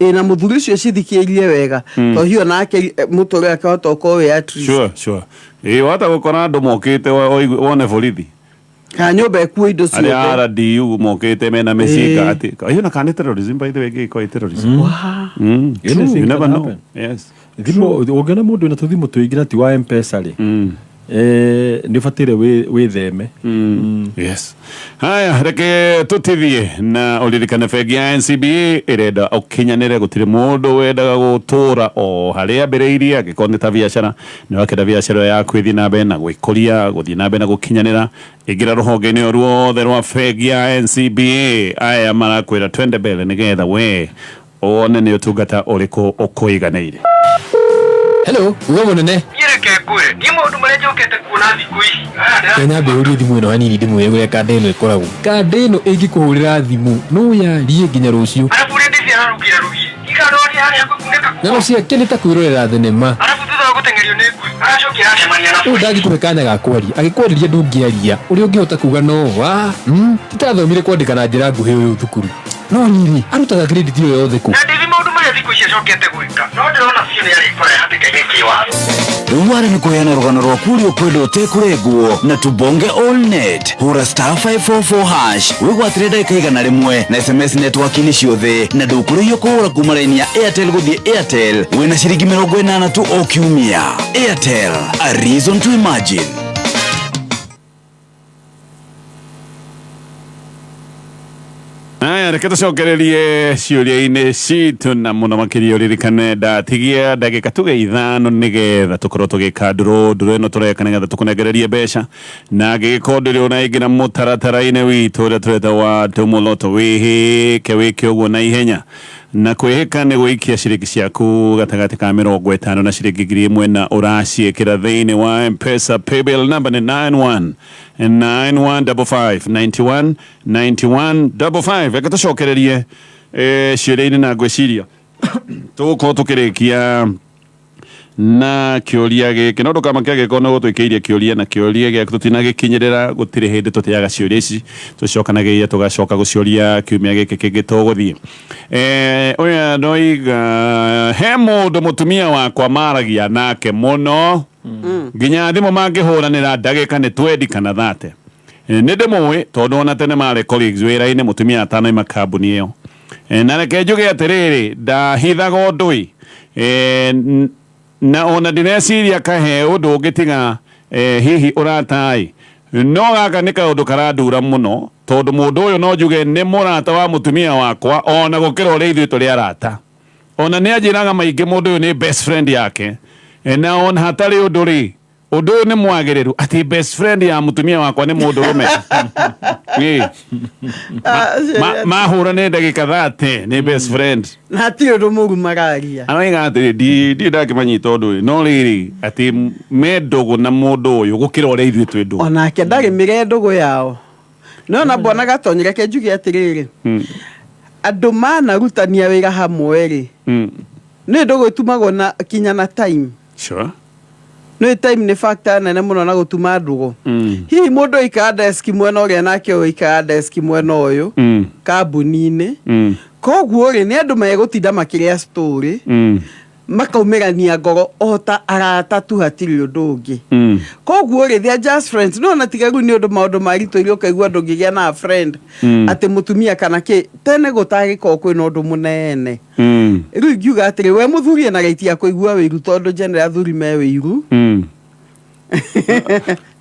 Speaker 2: ĩ na mũthuri ũcio cithikĩrie wega, tondũ hiyo nake mũtũrĩre wake wahota gũkorwo wĩ at risk.
Speaker 1: Sure, ĩ wahota gũkora andũ mokĩte wone borithi
Speaker 2: kana nyũmba ĩkuo indo
Speaker 1: arĩa
Speaker 2: ciothe.
Speaker 1: RDU mokĩte mena mĩcinga atĩ hiyo na kana nĩ terrorism, by the way, ĩngĩkorwo ĩ terrorism.
Speaker 3: Anything
Speaker 1: You never
Speaker 3: can
Speaker 1: know.
Speaker 3: happen.
Speaker 1: Yes.
Speaker 3: Thimũ ũngĩona mũndũ wĩna tũthimũ tũingĩ na ti wa Mpesa rĩ, nĩ ũbataire wĩtheme.
Speaker 1: Yes. Haya, reke tutithie na ũririkane bengi ya NCBA ĩrenda ũkinyanĩre. Gũtirĩ mũndũ wendaga gũtũra o harĩa ambĩrĩirie. Angĩkorwo nĩ ta biacara, nĩ wakenda biacara yaku ĩthiĩ na mbere na gwĩkũria, gũthiĩ na mbere na gũkinyanĩra, ingĩra rũhonge-inĩ o ruothe rwa bengi ya NCBA. Aya marakwĩra twende mbere nĩgetha we wone nĩ ũtungata ũrĩkũ ũkũiganĩire.
Speaker 14: Hello, uga mũnene.
Speaker 15: Niĩ reke ngwĩre, niĩ maũndũ marĩa njokete kuona thikũ ici aya.
Speaker 14: Kenya mbĩũrie thimũ ĩno hanini ndĩmwĩre ũrĩa kanda ĩno ĩkoragwo. Kanda ĩno ĩngĩkũhũrĩra thimũ no yarie nginya rũciũ.
Speaker 15: Arabu ũrĩa ndĩci ararugire rugi ikandoria harĩa ngũkunĩka.
Speaker 14: Ng'ano ciake nĩ ta kwĩrorera thenema.
Speaker 15: Arabu thutha wa gũteng'erio nĩ ngui aracokia aracemania na
Speaker 14: Ũyũ ndangĩkũhe kanya ga kwaria, agĩkwarĩria ndũngĩaria. Ũrĩa ũngĩhota kuga no wa titathomire kwandĩka na njĩra nguhĩ ũyũ thukuru. No nyiri arutaga credit ĩyo yothe kũ?
Speaker 15: Na ndĩthi maũndũ marĩa thikũ ici acokete gwĩka, no ndĩrona biũ nĩ arĩkora hatĩka-inĩ kĩwatho.
Speaker 16: Wara nĩ kũheana rũgano rwaku ũrĩa ũkwenda ũtekũrengwo na tubonge all net. Hũra *544# wĩgwatĩre ndagĩka 100 na SMS network-inĩ ciothe, na ndũkũrĩhio kũhũra kuma raini ya Airtel gũthiĩ Airtel wĩna ciringi 80 tu o kiumia. Airtel, a reason to imagine.
Speaker 1: Aya, reke tũcokererie ciũria-inĩ citũ na mũno makĩria ũririkane ndatigia ndagĩka tuge 5 nĩgetha tũkorwo tũgĩka ndũrũ ndũrũ ĩno tũreka nĩgetha tũkũnengererie mbeca, na angĩgĩkorwo ndũrĩ ũraingĩra mũtaratara-inĩ witũ ũrĩa tũreta wa tũmũloto, wĩhĩke wĩke ũguo na ihenya, na kwĩhĩka nĩ gũikia ciringi ciaku gatagatĩ ka 50 na ciringi 1000 na ũraciĩkĩra thĩinĩ wa Mpesa paybill number nĩ 91 9155 91 91 55. Reke tũcokererie ciũria-inĩ na ngwĩciria tũgũkorwo tũkĩrĩkia na kĩũria gĩkĩ, no ndũkamake angĩkorwo nĩ gũtwĩkĩirie kĩũria na kĩũria gĩaku tũtinagĩkinyĩrĩra. Gũtirĩ hĩndĩ tũteaga ciũria ici, tũcokanagĩrĩria tũgacoka gũciũria kiumia gĩkĩ kĩngĩ tũgũthiĩ. Ũyũ ndoiga he mũndũ mũtumia wakwa maragia nake mũno nginya thimũ mangĩhũranĩra ndagĩka nĩ 20 kana 30. Nĩ ndĩmũĩ tondũ ona tene marĩ colleagues wĩra-inĩ, mũtumia atanaima kambuni ĩyo. Na reke njuge atĩrĩrĩ, ndahithaga ũndũ ĩ na ona ndineciria kahe ũndũ ũngĩ tiga hihi ũratai, no gaka nĩ kaũndũ karandura mũno tondũ mũndũ ũyũ no njuge nĩ mũrata wa mũtumia wakwa ona gũkĩra ũrĩa ithuĩ tũrĩ arata. Ona nĩ anjĩraga maingĩ mũndũ ũyũ nĩ best friend yake. Na ona hatarĩ ũndũ rĩ, ũndũ ũyũ nĩ mwagĩrĩru atĩ best friend ya mũtumia wakwa nĩ mũndũrũme? Ĩ. Mahũra nĩ ndagĩka 30 nĩ best friend.
Speaker 2: Na hatirĩ ũndũ mũru mararia.
Speaker 1: Araiga atĩrĩ, ndirĩ ndakĩmanyita ũndũ ũyũ, no rĩrĩ atĩ me ndũgũ na mũndũ ũyũ gũkĩra ũrĩa ithuĩ twĩ ndũgũ.
Speaker 2: Onake ndarĩmĩre ndũgũ yao, no na mbona gatonyi, reke njuge atĩrĩrĩ, andũ manarutania wĩra hamwe rĩ, nĩ ndũgũ ĩtumagwo na kinya na time. Nĩ time nĩ factor nene mũno na gũtuma ndũgũ. Hihi mũndũ aikara desk mwena ũrĩa nake ũyũ aikara desk mwena ũyũ kambuni-inĩ, koguo rĩ, nĩ andũ megũtinda makĩrĩa story, makaumĩrania ngoro o ta arata tu, hatirĩ ũndũ ũngĩ. Koguo rĩ, they are just friends. No na tiga rĩu nĩ ũndũ maũndũ maritũ iria ũkaigua ndũngĩgĩa na friend atĩ mũtumia kana kĩ tene gũtagĩkorwo kwĩna ũndũ mũnene. Rĩu ingiuga atĩrĩ, we mũthuri ena right ya kũigua wĩiru tondũ general athuri me wĩiru.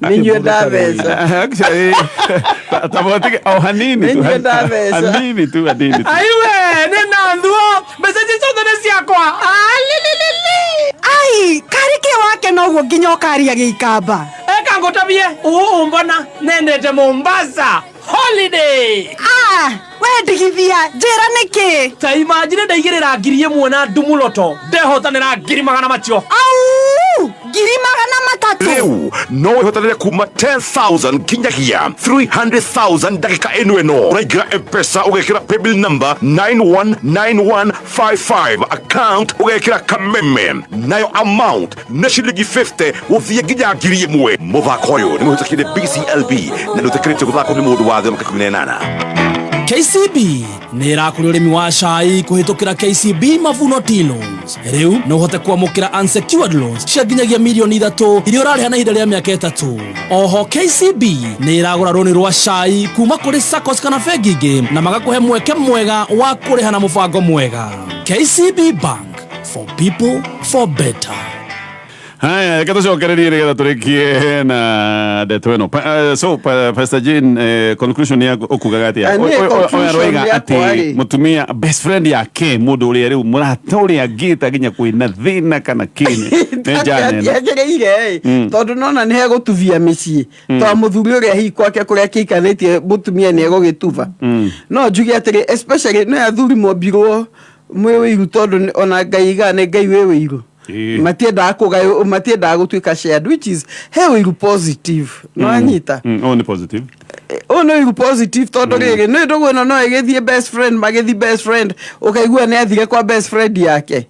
Speaker 2: Nĩ inyuĩ ndatheca.
Speaker 1: Actually, tabotike o hanini tu.
Speaker 2: Nĩ inyuĩ ndatheca.
Speaker 1: Hanini tu, hanini tu.
Speaker 5: Aiwe nĩ na thuo mbeca ici ciothe nĩ ciakwa. Alililili.
Speaker 17: Ai karĩ kĩ wake noguo nginya ũkaria gĩikamba.
Speaker 5: Eka ngũtabie ũũ mbona nendete Mombasa holiday.
Speaker 17: Ah, we ndigithia njĩra nĩkĩ.
Speaker 5: Ta imagine ndaigĩrĩra 1000 na ndumuloto ndehotanĩra ngiri magana macio.
Speaker 17: Au, ngiri magana matatũ.
Speaker 6: Rĩu no wĩhotanĩre kuma 10,000 nginyagia 300,000 ndagĩka ĩno ĩno. Ũraingĩra M-Pesa ũgekĩra paybill number 919155, account ũgekĩra Kameme, nayo amount nĩ ciringi 50 gũthiĩ nginya 1,000. Mũthako ũyũ nĩ mũhĩtũkire BCLB na ndũtĩkĩrĩtio gũthakwo nĩ mũndũ wa thĩ wa mĩaka 18.
Speaker 5: KCB nä ĩrakũria ũrĩmi wa cai kũhĩtũkĩra KCB Mavuno Tea Loans. Rĩu no ũhote kwamũkĩra unsecured loans cia nginyagia mirioni 3 iria ũrarĩha na ihinda rĩa mĩaka 3. Oho KCB nĩ ĩragũra rũni rwa cai kuma kũrĩ SACCOS kana bengi ingĩ na magakũhe mweke mwega wa kũrĩha na mũbango mwega. KCB Bank, for people, for better.
Speaker 1: Haya, reke tũcokererie nĩgetha tũrĩkie na ndeto ĩno. So Pastor Jane, conclusion yaku ũkugaga atĩa?
Speaker 2: Niĩ
Speaker 1: Ũyũ
Speaker 2: conclusion
Speaker 1: aroiga
Speaker 2: yakwa
Speaker 1: atĩ
Speaker 2: rĩ.
Speaker 1: mũtumia best friend yake, mũndũ ũrĩa rĩu mũrata ũrĩa angĩta nginya kwĩna thĩna kana kĩni nĩ Jane ĩno.
Speaker 2: Yagĩrĩire tondũ nona nĩ hegũtubia mĩciĩ twa mũthuri ũrĩa hihi kwake kũrĩa kĩikanĩtie mũtumia nĩ egũgĩtuba. No njuge atĩrĩ, especially nĩ athuri mombirwo mwĩ wĩiru, tondũ ona Ngai iga nĩ Ngai wĩ wĩiru. Matiendaga kũgaywo, matiendaga gũtuĩka shared, which is he wĩiru positive no anyita.
Speaker 1: Ũyũ nĩ positive.
Speaker 2: Ũyũ nĩ wĩiru positive, tondũ rĩrĩ nĩ ndũgũ ĩno no ĩgĩthiĩ best friend, magĩthiĩ best friend, ũkaigua nĩ athire kwa best friend yake.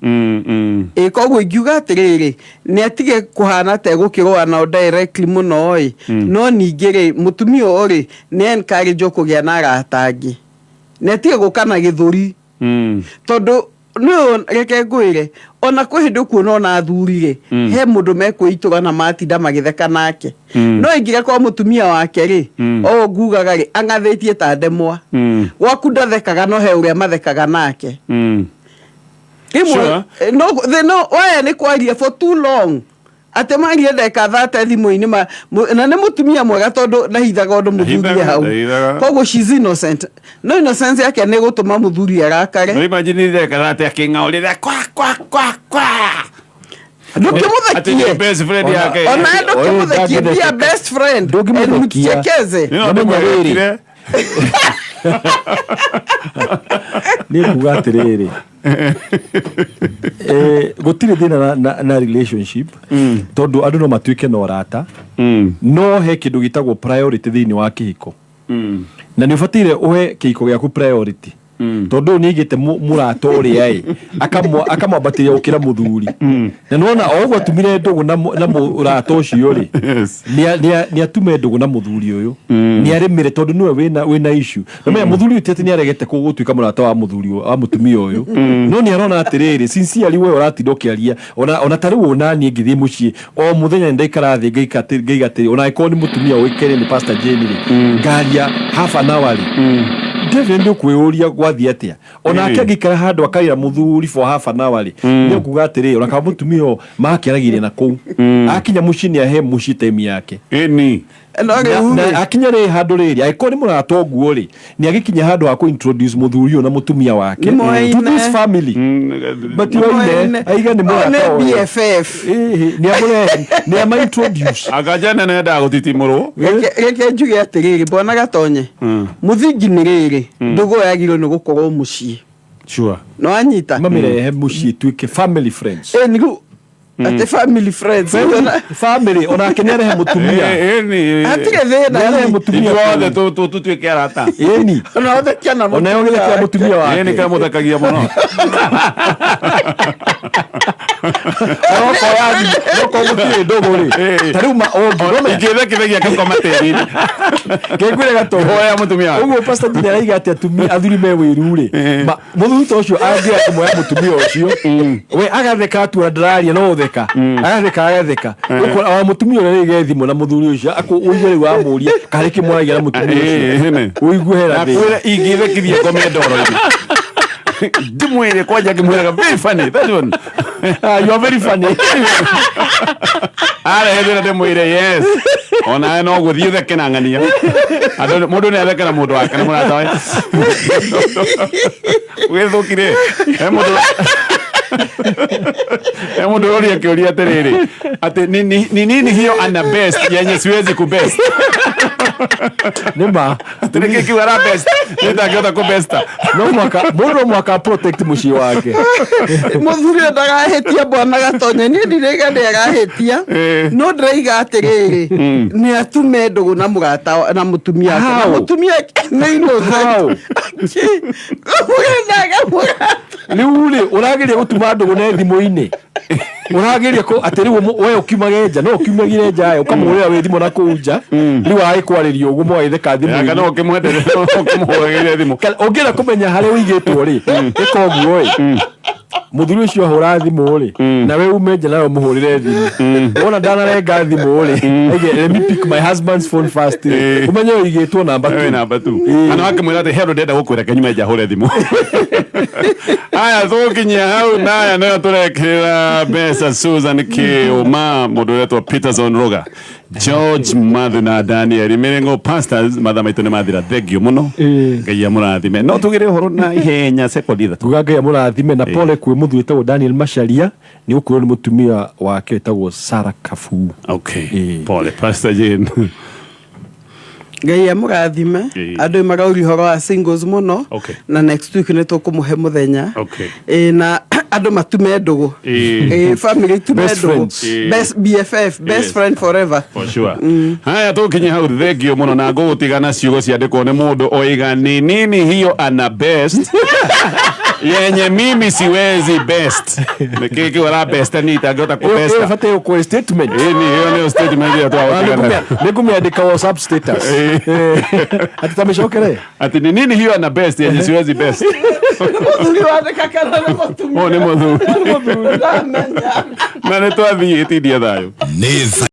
Speaker 2: Ĩ koguo ingiuga atĩrĩrĩ, nĩ atige kũhana ta egũkĩrũa nao directly mũno ĩ. No ningĩ rĩ, mũtumia ũyũ rĩ, nĩ encourage kũgĩa na arata angĩ, nĩ atige gũka na gĩthũri, tondũ nĩ reke ngwĩre, ona kwĩ hĩndĩ ũkuona ona athuri rĩ, he mũndũ mekwĩitũra na matinda magĩtheka nake. No ingĩra kwa mũtumia wake rĩ, o ngugaga rĩ, ang'athĩtie ta ndemwa. Gwaku ndathekaga, no he ũrĩa mathekaga nake. Rĩmwe no thĩna waya nĩ kwaria for too long, atĩ marie ndagĩka 30 thimũ-inĩ na nĩ mũtumia mwega tondũ ndahithaga ũndũ mũthuri
Speaker 1: Ndahithaga,
Speaker 2: hau.
Speaker 1: ndahithaga.
Speaker 2: Koguo she's innocent, no innocence yake nĩ gũtũma mũthuri arakare.
Speaker 1: No imagine ndagĩka 30 akĩng'aũrĩra kwa kwa kwa kwa. Atĩ
Speaker 2: Ndũkĩmũthekie.
Speaker 1: nĩ best friend yake.
Speaker 2: Ona ndũkĩmũthekie, be a best friend and
Speaker 3: Ndũngĩmũthekia.
Speaker 2: mchekeze.
Speaker 1: Nĩ
Speaker 3: Namenya rĩrĩ.
Speaker 1: ndũmwekire.
Speaker 3: Nĩ kuga atĩrĩrĩ, gũtirĩ thĩna na relationship, tondũ andũ no matuĩke na ũrata, no he kĩndũ gĩtagwo priority thĩinĩ wa kĩhiko, na nĩ ũbataire ũhe kĩhiko gĩaku priority, tondũ ũyũ nĩ aigĩte mũrata ũrĩa ĩ akamwambatĩria gũkĩra mũthuri. Na nĩwona o ũguo atumire ndũgũ na mũrata ũcio rĩ, nĩ atume ndũgũ na mũthuri ũyũ, nĩ arĩmĩre, tondũ nĩwe wĩna issue. Na menya mũthuri ũyũ ti atĩ nĩ aregete gũtuĩka mũrata wa mũthuri wa mũtumia ũyũ, no nĩ arona atĩrĩrĩ, sincerely, we ũratinda ũkĩaria ona ta rĩu ona niĩ ngĩthiĩ mũciĩ o mũthenya nĩ ndaikara thĩ ngaiga atĩrĩ, ona angĩkorwo nĩ mũtumia ũĩkaine nĩ Pastor Jane rĩ, ngaria half an hour rĩ, definitely nĩ ũkwĩyũria gwathiĩ atĩa. Onake angĩikara handũ akarĩra mũthuri for half an hour rĩ, nĩ ũkuga atĩrĩ, ona kana mũtumia ũyũ makĩaragĩria na kũu, akinya mũciĩ nĩ ahe mũciĩ time yake.
Speaker 1: Ĩni.
Speaker 2: No rĩu
Speaker 3: Na
Speaker 2: rĩ,
Speaker 3: akinya rĩ handũ rĩrĩ, angĩkorwo nĩ mũrata ũguo rĩ, nĩ agĩkinya handũ ha kũ-introduce mũthuri ũyũ na mũtumia wake
Speaker 2: Nĩ moaine.
Speaker 3: to this family. Matioine, aiga nĩ
Speaker 2: Nĩ
Speaker 3: mũrata ũyũ.
Speaker 2: BFF.
Speaker 3: Ĩhĩ, nĩ amũrehe, nĩ ama introduce.
Speaker 1: Anga Jane nĩ endaga gũtitimũrwo.
Speaker 2: Reke njuge atĩrĩrĩ, bwana Gatonye, mũthingi nĩ rĩrĩ, ndũgũ yagĩrĩirwo nĩ gũkorwo mũciĩ. No anyita.
Speaker 3: Mamĩrehe mũciĩ tuĩke family friends.
Speaker 2: Ĩ nĩguo atĩ family friends.
Speaker 3: Family, onake nĩ arehe mũtumia.
Speaker 1: Ĩni.
Speaker 2: Hatirĩ thĩna.
Speaker 3: Nĩ arehe mũtumia.
Speaker 1: Ithuothe tũtuĩke arata.
Speaker 3: Ĩni.
Speaker 2: Ona ũthekia na
Speaker 3: Ona
Speaker 2: mũtumia
Speaker 3: ũgĩthekia
Speaker 2: wake.
Speaker 3: mũtumia wake.
Speaker 1: Ĩni kamũthekagia mũno.
Speaker 3: Okorwo mũtirĩ ndũgũ rĩ, ta rĩu ũngĩrome
Speaker 1: Ingĩthekithagia ngakoma tĩri-inĩ.
Speaker 3: Kĩngwĩre Gatonye.
Speaker 1: Hoya mũtumia wake.
Speaker 3: Ũguo Pastor Jane araiga atĩ atumia athuri me wĩru rĩ, mũthuri ta ũcio angĩoya kũmoya mũtumia ũcio, we agatheka atu ona ndararia no ũtheka, agatheka agatheka. Ũkona wa mũtumia ũrĩa rĩge thimũ na mũthuri ũcio ũigue rĩu amũria karĩ kĩmwaragia na mũtumia ũcio, ũigue hena thĩna.
Speaker 1: Nakwĩra ingĩthekithia ngome ndoro-inĩ. Ndimwĩre kwanja ngĩmwĩraga very funny that one.
Speaker 3: Ah, you are very funny.
Speaker 1: Arehe thĩna ndĩmwĩre yes. Onawe no gũthiĩ ũtheke na ng'ania. Andũ mũndũ nĩ atheke na mũndũ wake na mũrata wake. Ũgĩthũkire. He mũndũ ũroria kĩũria atĩrĩrĩ, atĩ ni nini hiyo ana best yenye siwezi kubest.
Speaker 3: Nĩ ma.
Speaker 1: Atĩ nĩkĩ kĩu ara best nĩtangĩhota kũbesta.
Speaker 3: No mwaka mũndũ no mwaka protect mũciĩ wake.
Speaker 2: Mũthuri ũyũ ndagahĩtia, bwana Gatonye, niĩ ndiraiga nĩ arahĩtia, no ndĩraiga atĩrĩrĩ, nĩ atume ndũgũ na mũrata na mũtumia wake na
Speaker 3: How?
Speaker 2: mũtumia nĩ innocent. Mũgendaga mũrata.
Speaker 3: Rĩu rĩ, ũrageria gũtuma ndũgũ na thimũ-inĩ, ũrageria kũ atĩ rĩu we ũkiumage nja, no ũkiumagire nja ĩ, ũkamũhũrĩra wĩ thimũ na kũu nja, rĩu agĩkwarĩria ũguo mũgagĩtheka thimũ-inĩ.
Speaker 1: Kana ũkĩmwenderea ũkĩmũhũragĩre thimũ.
Speaker 3: Kana ũngĩenda kũmenya harĩa ũigĩtwo rĩ, ĩka ũguo ĩ, mũthuri ũcio ahũra thimũ rĩ, nawe ume nja nawe ũmũhũrĩre thimũ. Wona ndanarenga thimũ rĩ, aige, "Let me pick my husband's phone first" rĩ, ũmenye ũigĩtwo namba
Speaker 1: Wĩ
Speaker 3: 2.
Speaker 1: namba tu kana wakĩmwĩra atĩ he ũndũ ndĩrenda gũkwĩra kenyume nja hũre thimũ. Aya, tũgũkinyia hau naya nĩyo tũrekĩra mbeca Susan Kĩũma, mũndũ ũretwo Peterson Roga, George Mathu na Daniel Mĩrĩng'o pastors. Mathaa maitũ nĩ mathira, thengio mũno, Ngai amũrathime. No tugĩre ũhoro na ihenya sekondi 3.
Speaker 3: Tuga Ngai amũrathime na pole kwĩ mũthuri wĩtagwo Daniel Macharia nĩ gũkuĩrwo nĩ mũtumia wake wĩtagwo Sarah Kabu.
Speaker 1: Okay, pole. Pastor Jane.
Speaker 2: Ngai amũrathime. Andũ marauria ũhoro wa singles mũno. Na next week nĩ tũkũmũhe mũthenya. Ĩ, na andũ matume ndũgũ. Ĩ, family itume
Speaker 1: Best
Speaker 2: ndũgũ.
Speaker 1: friends.
Speaker 2: Best BFF, best friend forever.
Speaker 1: For sure. Haya, tũkinye hau, thengio mũno na ngũgũtigana ciugo ciandĩkwo nĩ mũndũ oiga ni nini hiyo ana best yenye mimi siwezi best. Nĩkĩ kĩu ara best ni itangĩhota
Speaker 3: Ĩyo
Speaker 1: kũbesta?
Speaker 3: ĩbatiĩ gũkorwo statement.
Speaker 1: Ĩni ĩyo nĩyo statement ĩrĩa twagũtigana.
Speaker 3: Nĩ ngũmĩandĩka WhatsApp status atĩ tamĩcokere.
Speaker 1: Ati ni nini hiyo ana best yenye siwezi best?
Speaker 2: Mũthuri wandĩka kana nĩ mũtumia?
Speaker 1: Ũyũ nĩ mũthuri.
Speaker 2: Ndamenya.
Speaker 1: Na nĩ twathiĩ tindia thayũ.
Speaker 6: Nĩ.